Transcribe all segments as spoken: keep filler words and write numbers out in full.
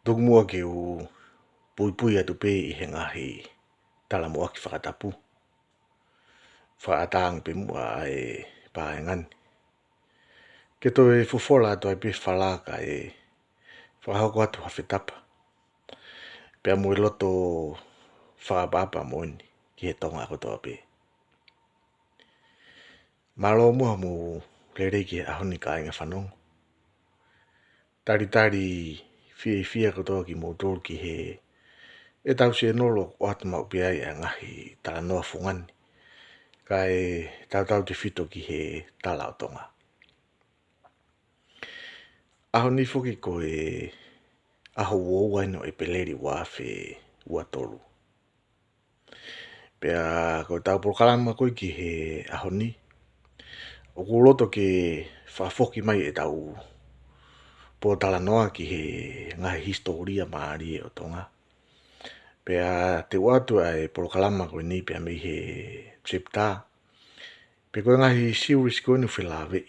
Tuku muʻa ke u puipui atu pē ʻi he ngaahi talamuʻaki fakatapu. Fakaʻatā ange pē muʻa ʻa e paenga ni ke toe fofola atu ai pē fala kae fakahoko atu ha fetapa pea mo e loto fakaʻapaʻapa moʻoni ki he Tonga kotoa pē. Mālō muʻa hoʻomou lelei ki he ʻaho ni kāinga fanongo. Talitali fiefia kotoa kimoutolu ki he ʻetau sēnolo ʻoku ʻoatu maʻu pē ai ʻa e ngaahi talanoa fungani kae tautautefito ki he tala ʻo Tonga. ʻAho ni foki ko e ʻaho uaua eni ʻo ʻEpeleli ua afe ua tolu. Pea ko ʻetau polokalama ko ē ki he ʻaho ni, ʻoku ou loto ke fakafoki mai ʻetau pōtalanoa ki he ngaahi hisitōlia mālie ʻo Tonga. Pea te u ʻoatu ʻa e polokalama ko eni pea mei he chapter, pe ko e ngaahi series ko eni ʻoku felāveʻi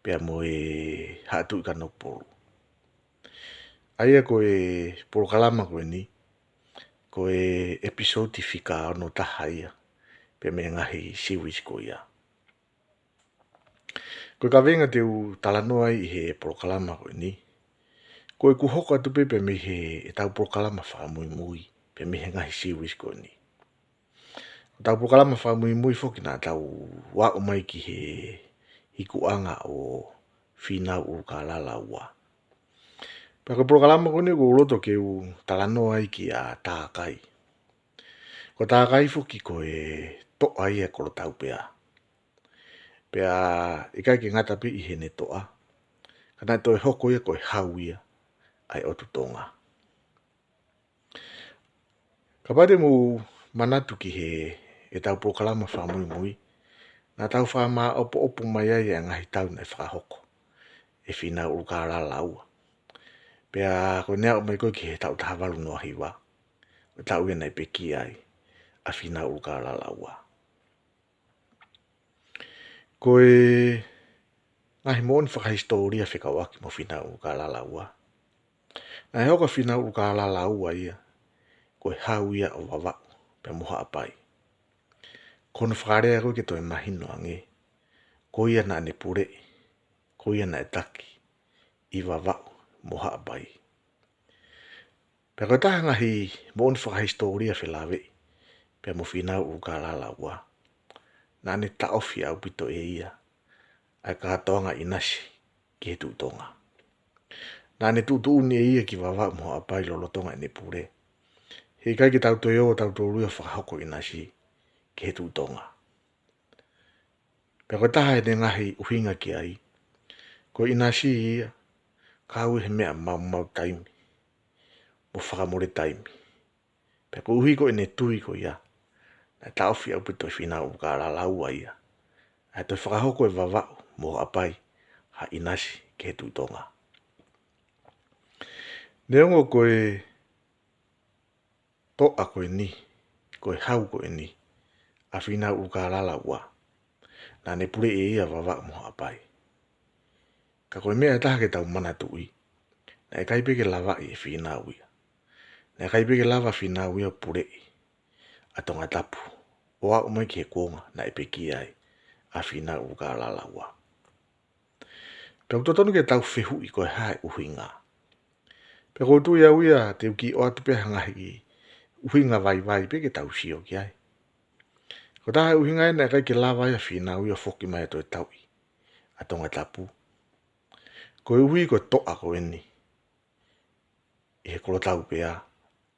pea mo e Haʻa Tuʻi Kanokupolu. ʻA ia ko e polokalama ko eni, ko e episode fika ono taha ia pea mei he ngaahi series ko ia. Ko e kaveinga te u talanoa ai ʻi he polokalama ko eni, ko ʻeku hoko atu pē pea mei he ʻetau polokalama fakamuimui pea mei he ngaahi series ko eni. Ko ʻetau polokalama fakamuimui foki naʻa tau aʻu mai ki he ikuʻanga ʻo Fīnau ʻUlukālala ua. Pea ko e polokalama ko eni ʻoku ou loto ke u talanoa ai kia Tākai. Ko Tākai foki ko e toʻa ia ʻo Kolotaupeá. Pea ʻikai ke ngata pē ʻi heʻene toʻa, ka naʻe toe hoko ia ko e hau ia ʻa e ʻOtu Tonga. Kapau te mou manatu ki he ʻetau polokalama fakamuimui, naʻa tau fakamāʻopoʻopo mai ai ʻa e ngaahi tau naʻe fakahoko ʻe Fīnau ʻUlukālala ua. Pea ko ʻene aʻu mai ko ē ki he taʻu taha valu noa hiva, ko e taʻu ia naʻe pekia ai ʻa Fīnau ʻUlukālala ua. Ko e ngaahi moʻoni fakahisitōlia fekauʻaki mo Fīnau ʻUlukālala ua, naʻe hoko ʻa Fīnau ʻUlukālala ua ia ko e hau ia ʻo Vavaʻu pea mo Haʻapai. Ko hono fakalea ko ē ke toe mahino ange, ko ia naʻa ne puleʻi, ko ia naʻe taki ʻi Vavaʻu mo Haʻapai. Pea ko e taha e ngaahi moʻoni fakahisitōlia felāveʻi pea mo Fīnau ʻUlukālala ua, naʻa ne taʻofi ʻaupito ʻe ia ʻa e kātoanga ʻinasi ki he Tuʻi Tonga. Naʻa ne tuʻutuʻuni ʻe ia ki Vavaʻu mo Haʻapai lolotonga ʻene pule, he ʻikai ke tau toe ō tautolu ia ʻo fakahoko ʻinasi ki he Tuʻi Tonga. Pea ko e taha ʻene ngaahi ʻuhinga ki ai, ko e ʻinasi ia, kau ia he meʻa maumau taimi mo fakamole taimi. Pea koeʻuhi ko ʻene tui ko ia, naʻe taʻofi ʻaupito ʻe Fīnau ʻUlukālala ua ia ʻa e toe fakahoko ʻe Vavaʻu mo Haʻapai ha ʻinasi ki he Tuʻi Tonga. Neongo ko e toʻa ko eni, ko e hau ko eni ʻa Fīnau ʻUlukālala ua, naʻa ne puleʻi ʻe ia Vavaʻu mo Haʻapai. Ka ko e meʻa ʻe taha ke tau manatuʻi, naʻe ʻikai pē ke lavaʻi ʻe Fīnau ia. Naʻe ʻikai pē ke lava ʻe Fīnau ia ʻo puleʻi ʻa Tongatapu ʻo aʻu mai ki he kuonga naʻe pekia ai ʻa Fīnau ʻUlukālala ua. Pea ʻoku totonu ke tau fehuʻi ko e hā e ʻuhinga. Pea ʻoku ou tui au ia te u kiʻi ʻoatu pē ha ngaahi ʻuhinga vaivai pē ke tau sio ki ai. Ko e taha e ʻuhinga ia naʻe ʻikai ke lava ai ʻa Fīnau ia ʻo foki mai ʻo toe tauʻi ʻa Tongatapu, koeʻuhi ko e toʻa ko eni ʻi he Kolotaupeá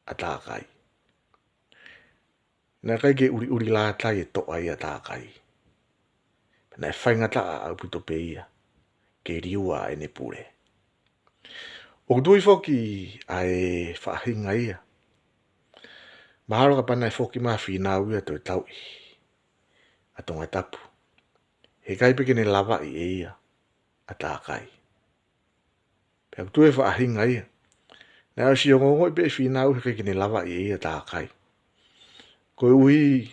ʻa Tākai. Naʻe ʻikai ke ʻuliʻuli lātai e toʻa ia ʻa Tākai. Pea naʻe faingataʻa ʻaupito pē ia ke liua ʻene pule. ʻOku tui foki ʻa e faʻahinga ia, mahalo kapau naʻe foki mai ʻa Fīnau ia ʻo toe tauʻi ʻa Tongatapu, he ʻikai pē ke ne lavaʻi ʻe ia ʻa Tākai. Pea ʻoku tui e faʻahinga ia, naʻe ʻosi ongoongoʻi pē ʻe Fīnau he ʻikai ke ne lavaʻi ʻe ia ʻa Tākai, koeʻuhi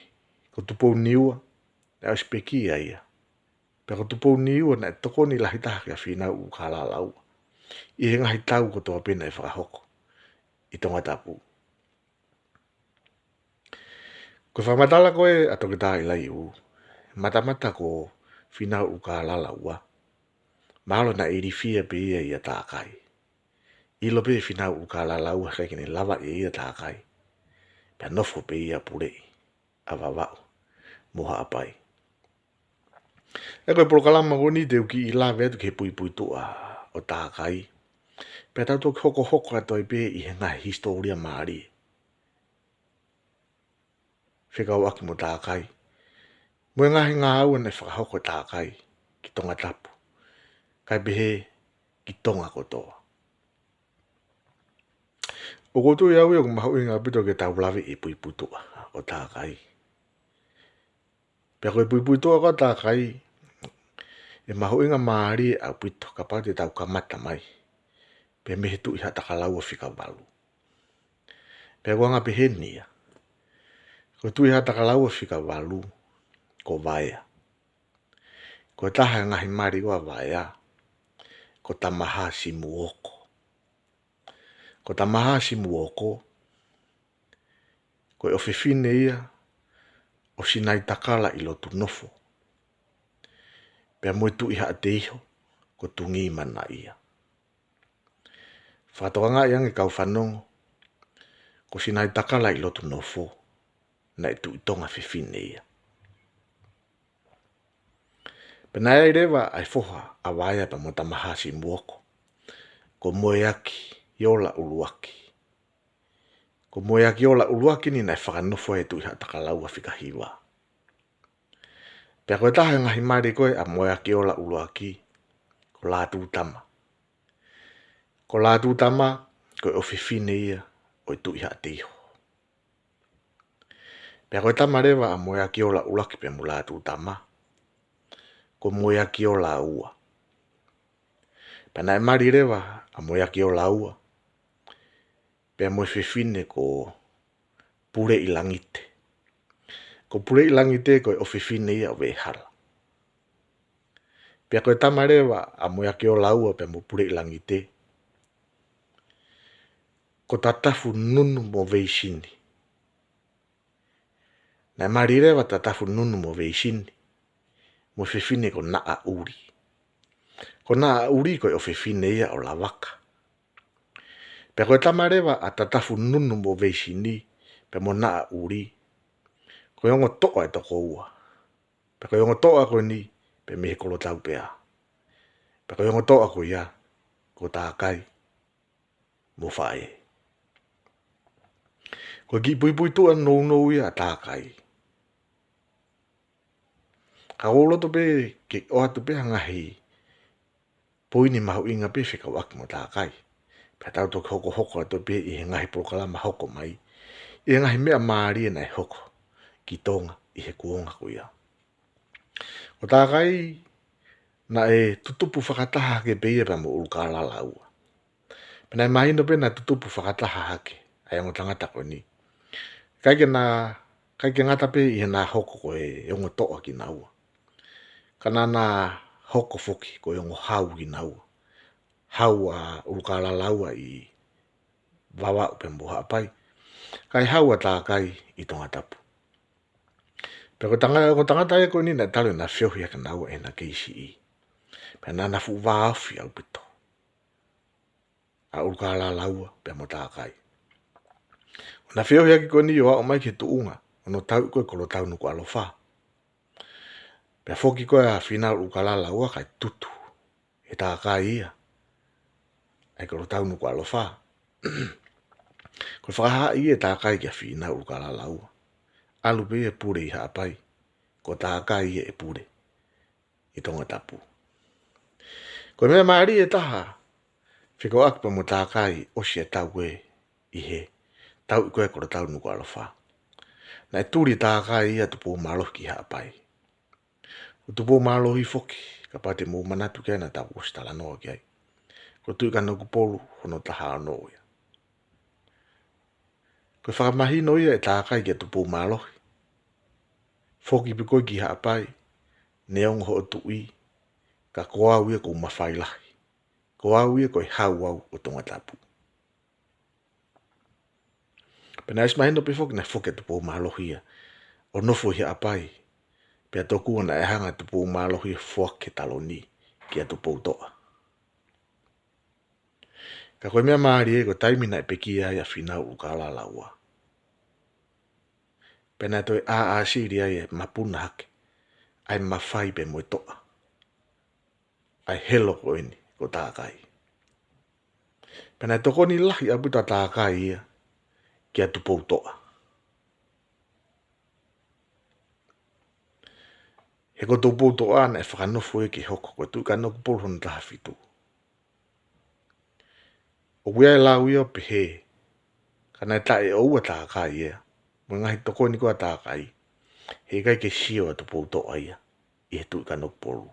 ko Tupouniua naʻe ʻosi pekia ia. Pea ko Tupouniua naʻe tokoni lahi taha kia Fīnau ʻUlukālala ua ʻi he ngaahi tau kotoa pē naʻe fakahoko ʻi Tongatapu. Ko e fakamatala ko ē ʻa Toketā ʻIlaiū, matamata ko Fīnau ʻUlukālala Ua, mahalo naʻe ilifia pē ia ʻia Tākai. ʻIlo pē ʻe Fīnau ʻUlukālala Ua he ʻikai ke ne lava ia ʻia Tākai, pea nofo pē ia puleʻi ʻa Vavaʻu mo Haʻapai. ʻE ko e polokalama ko eni te u kiʻi lave atu ki he puipuituʻa ʻo Tākai, pea tau toki hokohoko atu ai pē ʻi he ngaahi hisitōlia mālie fekauʻaki mo Tākai, mo e ngaahi ngāue naʻe fakahoko ʻe Tākai ki Tongatapu, kae pehē ki Tonga kotoa. ʻOku ou tui au ia ʻoku mahuʻinga ʻaupito ke tau lave ʻi he puipuituʻa ʻo Tākai. Pea ko e puipuituʻa ko ē ʻa Tākai, ʻe mahuʻinga mālie ʻaupito kapau te tau kamata mai pē mei he Tuʻi Haʻatakalaua fika valu. Pea ko e anga peheni ia. Ko e Tuʻi Haʻatakalaua fika valu, ko Vaea. Ko e taha e ngaahi mali ko ē ʻa Vaea, ko Tamahāsimuoko. Ko Tamahāsimuoko, ko e ʻofefine ia ʻo Sinaitakala ʻi Lotunofo, pea mo e Tuʻi Haʻateiho ko Tungimanaʻia. Fakatokangaʻi ange kau fanongo, ko Sinaitakala ʻi Lotunofo, naʻe Tuʻi Tonga fefine ia. Pea naʻe ʻi ai leva ʻa e foha ʻa Vaea pea mo Tamahāsimuoko, ko Moeakiola ʻUluaki. Ko Moeakiola ʻUluaki eni naʻe fakanofo ai e Tuʻi Haʻatakalaua fika hiva. Pea ko e taha e ngaahi mali ko ē ʻa Moeakiola ʻUluaki, ko Lātūtama. Ko Lātūtama, ko e ʻofefine ia ʻo e Tuʻi Haʻateiho. Pea ko e tama leva ʻa Moeakiola ʻUluaki pea mo Lātūtama, ko Moeakiola Ua. Pea naʻe mali leva ʻa Moeakiola Ua pea mo e fefine ko Puleʻilangite. Ko Puleʻilangite ko e ʻofefine ia ʻo Veʻehala. Pea ko e tama leva ʻa Moeakiola Ua pea mo Puleʻilangite, ko Tatafununu mo Veisini. Naʻe mali leva ʻa Tatafununu mo Veisini mo e fefine ko Naʻaʻuli. Ko Naʻaʻuli ko e ʻofefine ia ʻo Lavaka. Pea ko e tama leva ʻa Tatafununu mo Veisini pea mo Naʻaʻuli, ko e ongo toʻa ʻe toko ua. Pea ko e ongo toʻa ko eni pē mei he Kolotau pea. Pea ko e ongo toʻa ko ia, ko Tākai mo Faʻē. Ko e kiʻi puipuituʻa nounou ia ʻa Tākai. Ka ʻoku ou loto pē ke ʻoatu pē ha ngaahi poini mahuʻinga pē fekauʻaki mo Tākai. Pea tau toki hokohoko atu pē ʻi he ngaahi polokalama hoko mai, ʻi he ngaahi meʻa mālie naʻe hoko ki Tonga ʻi he kuonga ko ia. Ko Tākai naʻe tutupu fakataha hake pē ia pea mo ʻUlukālala Ua. Pea naʻe mahino pē naʻe tutupu fakataha hake ʻa e ongo tangata ko eni. ʻIkai ke na, ʻikai ke ngata pē ʻi heʻena hoko ko e ongo toʻa kinaua, ka naʻá na hoko foki ko e ongo hau kinaua. Hau ʻa ʻUlukālala Ua ʻi Vavaʻu pea mo Haʻapai, kae hau ʻa Tākai ʻi Tongatapu. Pea ko e tanga-, ko e tangata ia ko eni naʻe talu ʻena feohi hake kinaua ʻi heʻena kei siʻi. Pea naʻá na fuʻu vāofi ʻaupito ʻa ʻUlukālala Ua pea mo Tākai. ʻO na feohi hake ko eni ʻo aʻu mai ki he tuʻunga ʻo hono tauʻi ko ē Kolotau Nukuʻalofa. Pea foki ko ē ʻa Fīnau ʻUlukālala Ua kae tutu ʻe Tākai ia ʻa e Kolotau Nukuʻalofa. Ko e fakahā ia ʻe Tākai kia Fīnau ʻUlukālala Ua, ʻalu pē ia ʻo pule ʻi Haʻapai, ko Tākai ia ʻe pule ʻi Tongatapu. Ko e meʻa mālie ʻe taha fekauʻaki pea mo Tākai ʻosi ʻa e tau ko ē ʻi he tauʻi ko ē Kolotau Nukuʻalofa, naʻe tuli ʻe Tākai ʻa Tupoumālohi ki Haʻapai. Ko Tupoumālohi foki, kapau te mou manatu ki ai, naʻa tau ʻosi talanoa ki ai, ko Tuʻi Kanokupolu hono taha ono ia. Ko e fakamahino ia ʻe Tākai kia Tupoumālohi, foki pē koe ki Haʻapai, neongo hoʻo tuʻi, ka ko au ia ʻoku ou mafai lahi. Ko au ia ko e hau au ʻo Tongatapu. Pea naʻe ʻosi mahino pē foki naʻe foki ʻa Tupoumālohi ia ʻo nofo ʻi Haʻapai. Pea tokua naʻe hanga ʻe Tupoumālohi ʻo foaki e taloni kia Tupoutoʻa. Ka ko e meʻa mālie, ko e taimi naʻe pekia ai ʻa Fīnau ʻUlukālala Ua, pea naʻe toe ʻāʻāsili ai e mapuna hake ʻa e mafai pea mo e toʻa ʻa e helo ko eni ko Tākai. Pea naʻe tokoni lahi ʻaupito ʻa Tākai ia kia Tupoutoʻa. He ko Tupoutoʻa naʻe fakanofo ia ke hoko ko e Tuʻi Kanokupolu hono taha fitu. ʻOku ʻi ai e lau ia ʻo pehē, ka naʻe taʻeʻoua ʻa Tākai ia mo e ngaahi tokoni ko ia ʻa Tākai, heʻikai ke sio ʻa Tupoutoʻa ia ʻi he Tuʻi Kanokupolu.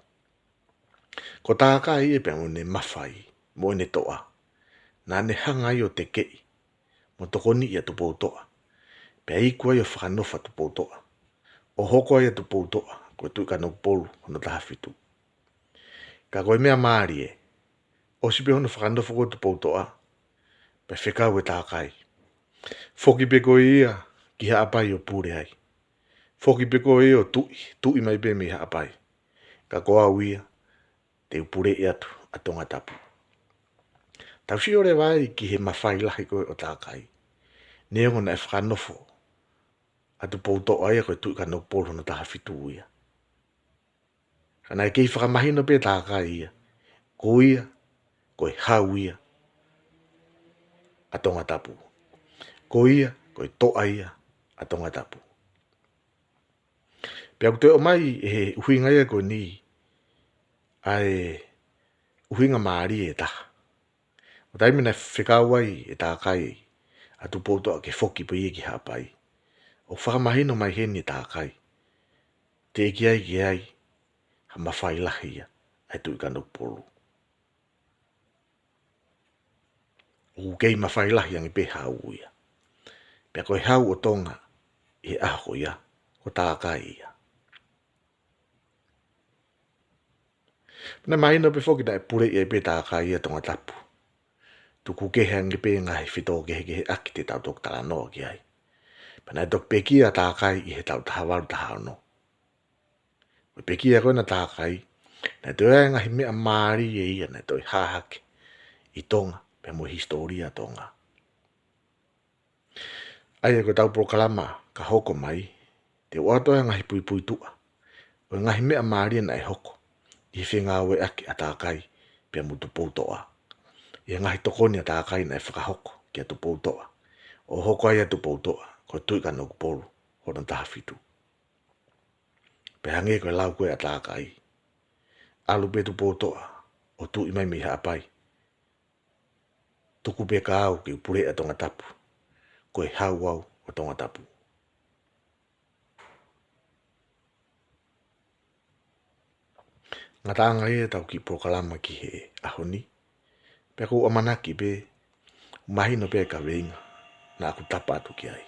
Ko Tākai ia pea mo ʻene mafai mo ʻene toʻa, naʻa ne hanga ai ʻo tekeʻi mo tokoniʻi ʻa Tupoutoʻa, pea iku ai ʻo fakanofo ʻa Tupoutoʻa, ʻo hoko ai ʻa Tupoutoʻa ko e Tuʻi Kanokupolu hono taha fitu. Ka ko e meʻa mālie, ʻosi pē hono fakanofo ko ia ʻo Tupoutoʻa, pea fekau ʻe Tākai, foki pē koe ia ki Haʻapai ʻo pule ai. Foki pē koe ia ʻo tuʻi, tuʻi mai pē mei Haʻapai. Ka ko au ia, te u puleʻi atu ʻa Tongatapu. Tau sio leva ai ki he mafai lahi ko ē ʻo Tākai, neongo naʻe fakanofo ʻa Tupoutoʻa ia ko e Tuʻi Kanokupolu hono taha fitu ia. Ka naʻe kei fakamahino pē ʻe Tākai ia, ko ia, ko e hau ia ʻa Tongatapu. Ko ia, ko e toʻa ia ʻa Tongatapu. Pea ʻoku toe ʻomai ʻe he ʻuhinga ia ko eni ʻa e ʻuhinga mālie ʻe taha. Ko e taimi naʻe fekau ai ʻe Tākai ʻa Tupoutoʻa ke foki pē ia ki Haʻapai, ʻoku fakamahino mai heni ʻe Tākai, teʻeki ai ke ʻi ai ha mafai lahi ia ʻa e Tuʻi Kanokupolu. ʻOku kei mafai lahi ange pē hau ia. Pea ko e hau ʻo Tonga ʻi he ʻaho ko ia, ko Tākai ia. Pea naʻe mahino pē foki naʻe puleʻi ai pē ʻe Tākai ia Tongatapu. Tuku kehe ange pē ngaahi fetōkehekeheʻaki te tau toki talanoa ki ai. Pea naʻe toki pekia ʻa Tākai ʻi he taʻu taha valu taha ono. Ko e pekia ko ena ʻa Tākai, naʻe toe ʻi ai e ngaahi meʻa mālie ia naʻe toe hā hake ʻi Tonga pea mo e hisitōlia ʻo Tonga. ʻA ia ko ʻetau polokalama ka hoko mai, te u ʻoatu ai e ngaahi puipuituʻa ʻo e ngaahi meʻa mālie naʻe hoko ʻi he fengāueʻaki ʻa Tākai pea mo Tupoutoʻa, ʻi he ngaahi tokoni ʻa Tākai naʻe fakahoko kia Tupoutoʻa, ʻo hoko ai ʻa Tupoutoʻa ko e Tuʻi Kanokupolu hono taha fitu. Pea hangē ko e lau ko ē ʻa Tākai, ʻalu pē Tupoutoʻa ʻo tuʻi mai mei Haʻapai, tuku pē kia au ke u puleʻi ʻa Tongatapu, ko e hau au ʻo Tongatapu. Ngataʻanga ia ʻetau kiʻi polokalama ki he ʻaho ni. Pea ʻoku ou ʻamanaki pē ʻoku mahino pē e kaveinga naʻa ku tapa atu ki ai.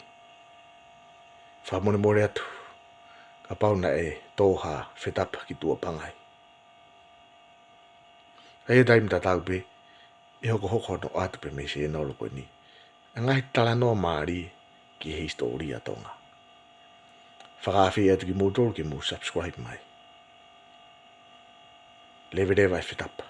Fakamolemole atu kapau naʻe tō ha fetapa ki tuʻapangai. ʻA ia taimi tatau pē ʻe hokohoko hono ʻoatu pē mei he sēnolo ko eni e ngaahi talanoa mālie ki he hisitōlia ʻo Tonga. Fakaafeʻi atu kimoutolu ke mou subscribe mai. Leveleva e fetapa.